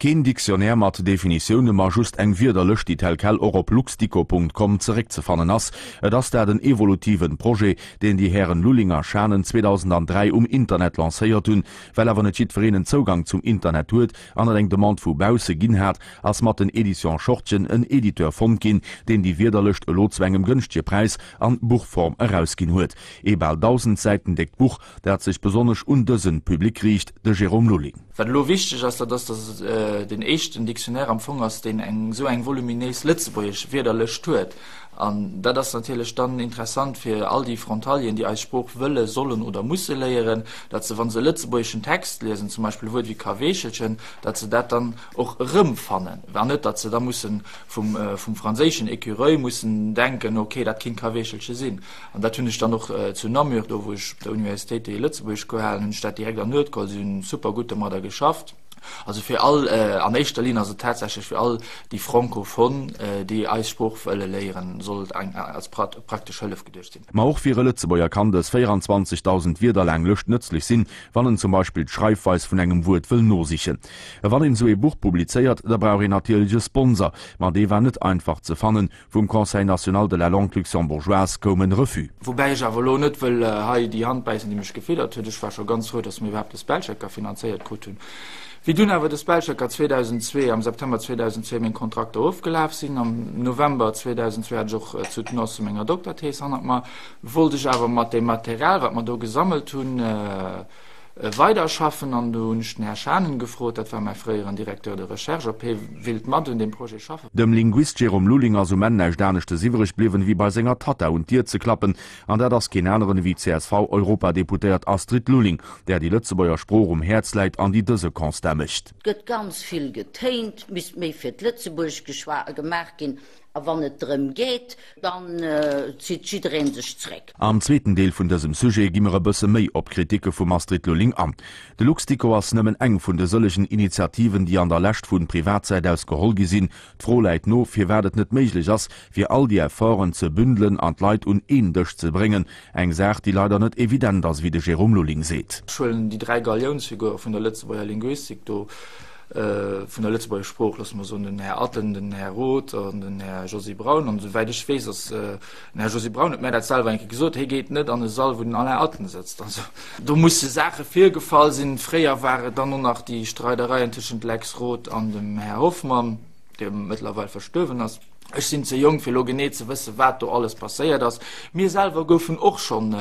Keen Dictionnaire mat Definitioune ma just eng Wierderlëscht, déi tel quel och op luxdico.com zeréckzefannen ass. Et ass dat en evolutiven Projet, deen déi Hären Lulling a Schanen 2003 um Internet lancéiert hunn. Well awer net jiddwereen en Zougang zum Internet huet an et eng Demande vu bausse ginn hat, ass mat den Editions Schortgen en Editeur fonnt ginn, deen déi Wierderlëscht elo zu engem gënschtege Präis an Buchform erausginn huet. Ee bal 1.000 Säiten déckt Buch, dat sech besonnesch un dësen Public riicht, de Jérôme Lulling. Wat elo wichteg ass, dat ass, datt et deen éischten Dictionnaire am Fong ass, deen eng esou eng voluminéis lëtzebuergesch Wierderlëscht huet. An dat ass natierlech dann interessant fir all déi Frontalieren, déi eis Sprooch wëlle, sollen oder musse léieren, datt se, wa se e lëtzebuergeschen Text liesen, zum Beispill e Wuert wéi Kaweechelchen, datt se dat dann och erëmfannen, an net, datt se da mussen vum, vum franséischen Écureuil mussen denken, okay, dat kinnt Kaweechelche sinn. An dat hunn ech dann och zu Namur, do wou ech op der Universitéit déi Lëtzebuergesch-Cours halen, hunn ech dat direkt an Nuet geholl. Si hunn super gutt domadder geschafft. Also fir all, an éischter Linn ass et tatsächlech fir all déi Francophone, déi eis Sprooch wëlle léieren, soll et eng als praktesch Hëllef geduecht sinn. Ma och fir e Lëtzebuerger kann dës 24.000 Wierder laang Lëscht nëtzlech sinn, wann en zum Beispill d'Schreifweis vun engem Wuert wëll nosichen. Wann een esou ee Buch publizéiert, da brauch een natierlech e Sponsor. Ma dee war net einfach ze fannen, Vum Conseil national de la langue luxembourgeoise koum en Refus. Woubäi ech awer elo net wëll hei déi Hand bäissen, déi mech gefiddert huet. Ech war scho ganz frou, datt mir iwwerhaapt de Spellchecker finanzéiert krut hunn. Wéi dunn awer de Spellchecker 2002, am September 2002 meng Kontrakter ofgelaf sinn, am November 2002 hat ech och d'Soutenance zu menger Dokterthees hannert mer, wollt ech awer mat deem Material, wat mer do gesammelt hunn, Weiderschaffen an do hunn ech den Här Schanen gefrot, dat war mäi fréieren Directeur de recherche, ob hie willt mat un deem Projet schaffen. Dem Linguist Jérôme Lulling ass um Enn näischt aneschtes iwwreg bliwwen, ewéi bei senger Tatta un d'Dier ze klappen. An dat ass keen aneren ewéi d'CSV-Europadeputéiert Astrid Lulling, där déi Lëtzebuerger Sprooch um Häerz läit an déi dëse Constat mécht. 't gëtt ganz vill getéint, misst méi fir d'Lëtzebuergesch gemaach ginn. A wann et drëm geet, dann zitt jiddereen sech zréck. Am zweeten Deel vun dësem Sujet gi mer e bësse méi op d'Kritike vum Astrid Lulling an. De Luxdico ass nëmmen eng vun de sëllegen Initiativen, déi an der Lescht vu Privatsäit aus geholl gi sinn. D'Fro läit no, firwat et net méiglech ass, fir all déi Efforten ze bündelen an d'Leit un een Dësch ze bréngen. Eng Saach, déi leider net evident ass, wéi de Jérôme Lulling seet. Ech huelen déi 3 Galiounsfigure vun der Lëtzebuerger Linguistik do. vun der Lëtzebuerger Sprooch, loosse mer soen, den Här Atten, den Här Roth an den Här Josy Braun. An esouwäit ech weess, ass den Här Josy Braun huet mär dat selwer eng Kéier gesot, hie geet net an e Sall, wou den Alain Atten sëtzt. Also do musse Saache virgefall sinn. Fréier war et dann och nach déi Streidereien tëschent Lex Roth an dem Här Hoffmann, dee mëttlerweil verstuerwen ass. Ech sinn ze jonk fir elo genee ze wëssen, wat do alles passéiert ass. Mir selwer goufen och schonn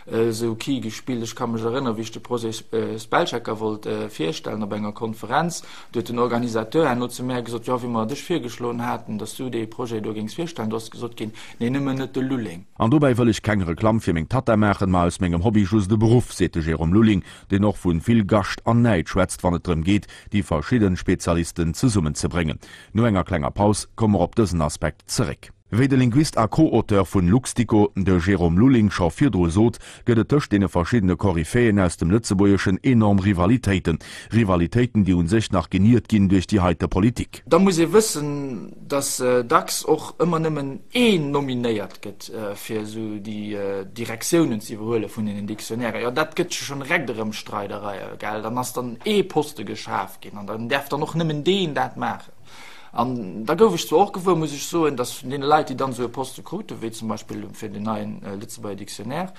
esou Key gespillt. Ech ka mech erënneren, wéi ech de Projet Spellchecker wollt virstellen op enger Konferenz, do huet den Organisateur herno zu mär gesot, jo, wéi mer dech virgeschloen haten, datt s du dee Projet do géings virstellen, do ass gesot ginn, nee, nëmmen net de Lulling. An dobäi wëll ech keng Reklamm fir meng Tatta maachen, ma aus mengem Hobby just e Beruff, seet de Jérôme Lulling, deen och vun vill Gascht an Näid schwätzt, wann et drëm geet, déi verschidden Spezialisten zesummenzebréngen. No enger klenger Paus komme mer op dësen Aspekt zeréck. Wéi de Linguist a Co-Auteur vun Luxdico, de Jérôme Lulling, scho virdru sot, gëtt et tëscht deene verschiddene Koryphäen aus dem Lëtzebuergeschen enorm Rivalitéiten. Rivalitéiten, déi un sech nach geniert ginn duerch déi heite Politik. Da muss ee wëssen, datt dacks och ëmmer nëmmen een nominéiert gëtt, fir esou déi Direktiounen ze iwwerhuele vun deenen Dictionnairen. Jo, dat gëtt jo schonn direkt erëm Streidereie, gell? Dann ass dann ee Poste geschaf ginn an dann däerf dann och nëmmen deen dat maachen. An da gouf ech zwar och gewuer, muss ech soen, datt vun deene Leit, déi dann esou e Poste kruten, wéi zum Beispill fir den neien Lëtzebuerger Dictionnaire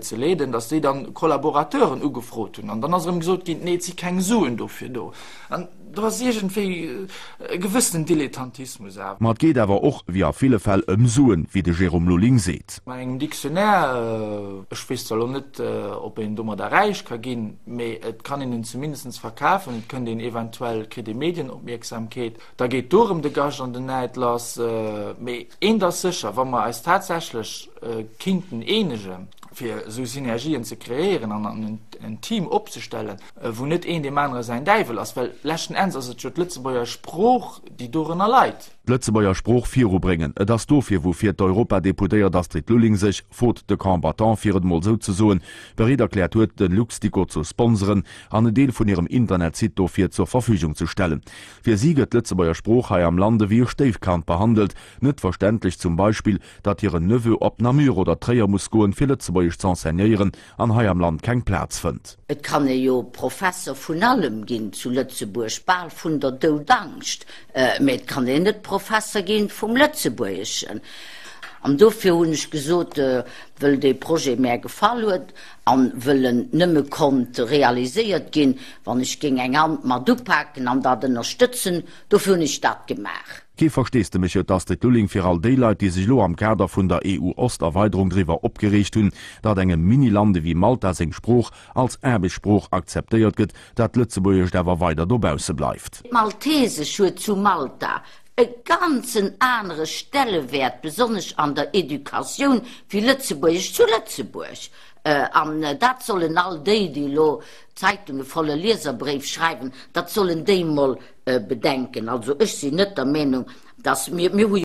ze leeden, datt déi dann Kollaborateuren ugefrot hunn. An dann ass erëm gesot ginn, nee, et si keng Suen dofir do. An do ass iergendwéi e gewëssenen Dilettantismus awer. Ma et geet awer och, wéi a ville Fäll, ëm Suen, wéi de Jérôme Lulling seet. Bei engem Dictionnaire, ech weess zwar elo net, ob een domadder räich ka ginn, mee et kann een en zumindest verkafen, et kënnt een eventuell, kritt ee Medienopmierksamkeet, da geet do erëm de Gascht an den Näid lass. Mee eent ass sécher, wa mer eis tatsächlech kinnten eenegen, fir esou Synergien ze kreéieren an en Team opzestellen, wou net een deem anere säin Däiwel ass, well leschten Enns ass et jo d'Lëtzebuerger Sprooch, déi dorënner leit. D'Lëtzebuerger Sprooch virubréngen, et ass dofir, woufir d'Europadeputéiert Astrid Lulling sech, faute de combattants, fir et emol esou ze soen, bereet erkläert huet, de Luxdico ze sponseren an en Deel vun hirem Internetsite dofir zur Verfügung ze stellen. Fir si gëtt d'Lëtzebuerger Sprooch hei am Land ewéi e Stéifkand behandelt. Net verständlech zum Beispill, datt hiren Neveu op Namur oder Tréier muss goen, fir Lëtzebuergesch z'enseignéieren an hei am Land keng Plaz fënnt. fënnt. Et kann ee jo Professer vun allem ginn zu Lëtzebuerg, bal vun der Doudangscht, mä et kann een net Professer ginn vum Lëtzebuergeschen. An dofir hunn ech gesot, wëll dee Projet mär gefall huet an wëll en nëmme konnt realiséiert ginn, wann ech géing eng Hand mat upaken an dat ënnerstëtzen, dofir hunn ech dat gemaach. Kee Versteesdemech huet d'Astrid Lulling fir all déi Leit, déi sech elo am Kader vun der EU-Osterweiderung driwwer opgereegt hunn, datt engem Mini-Land ewéi Malta seng Sprooch als Aarbechtssprooch akzeptéiert gëtt, dat Lëtzebuergescht awer weider dobausse bleift. D'Maltesesch huet zu Malta e ganzen anere Stellewäert, besonnesch an der Educatioun, wéi Lëtzebuergesch zu Lëtzebuerg. An dat sollen all déi, déi elo Zeitunge volle Lieserbréif schreiwen, dat sollen déi mol bedenken. Also ech sinn net der Meenung, dass mir, mir hu.